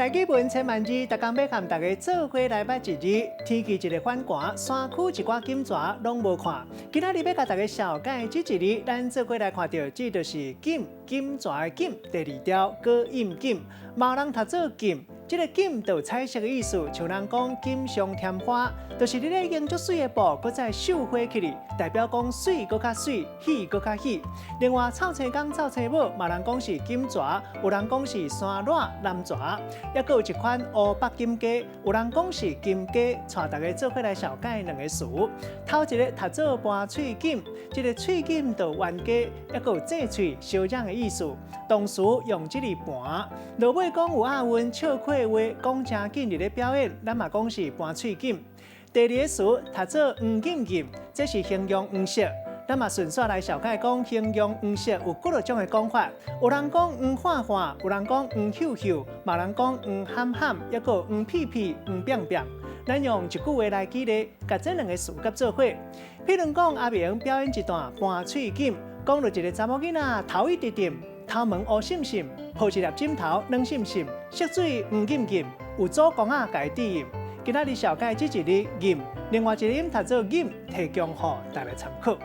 台語文千萬字，逐工欲佮大家做伙來捌一字。天氣一个反寒，山區一寡錦蛇攏無看。今仔日欲共大家紹介這一字，咱做伙來看著，這就是錦，錦蛇的錦，第二條果印錦，嘛有人讀做錦。這个錦就有彩色的意思，像人講錦上添花，就是你咧用足媠的布，閣再繡花起來，代表講媠閣較媠，喜閣較喜。另外，臭青公臭青母，嘛人講是錦蛇，有人講是山蟆南蛇，抑閣有一款烏北錦雞，有人講是金雞，帶大家做伙來紹介兩個詞。頭一个讀做盤喙錦，這个喙錦就冤家，抑閣有借喙相嚷的意思。動詞用這个盤，落尾講有押韻，笑詼話講誠緊佇咧表演，咱嘛講是盤喙錦。第二個詞讀做黃錦錦，這是形容黃色。咱嘛順紲來紹介講，形容黃色有幾落種的講法。有人講黃泛泛，有人講黃秀秀，嘛有人講黃譀譀，抑閣黃屁屁、黃扁扁。咱用一句話來舉例，共這兩个詞佮做伙。譬如講，阿明表演一段盤喙錦，講著一个查某囡仔頭一直點，頭毛烏滲滲，抱一粒枕頭軟滲滲，色水黃錦錦，有祖公仔共伊致意。今仔日紹介這一字錦，另外一个音讀做錦，提供予大家參考。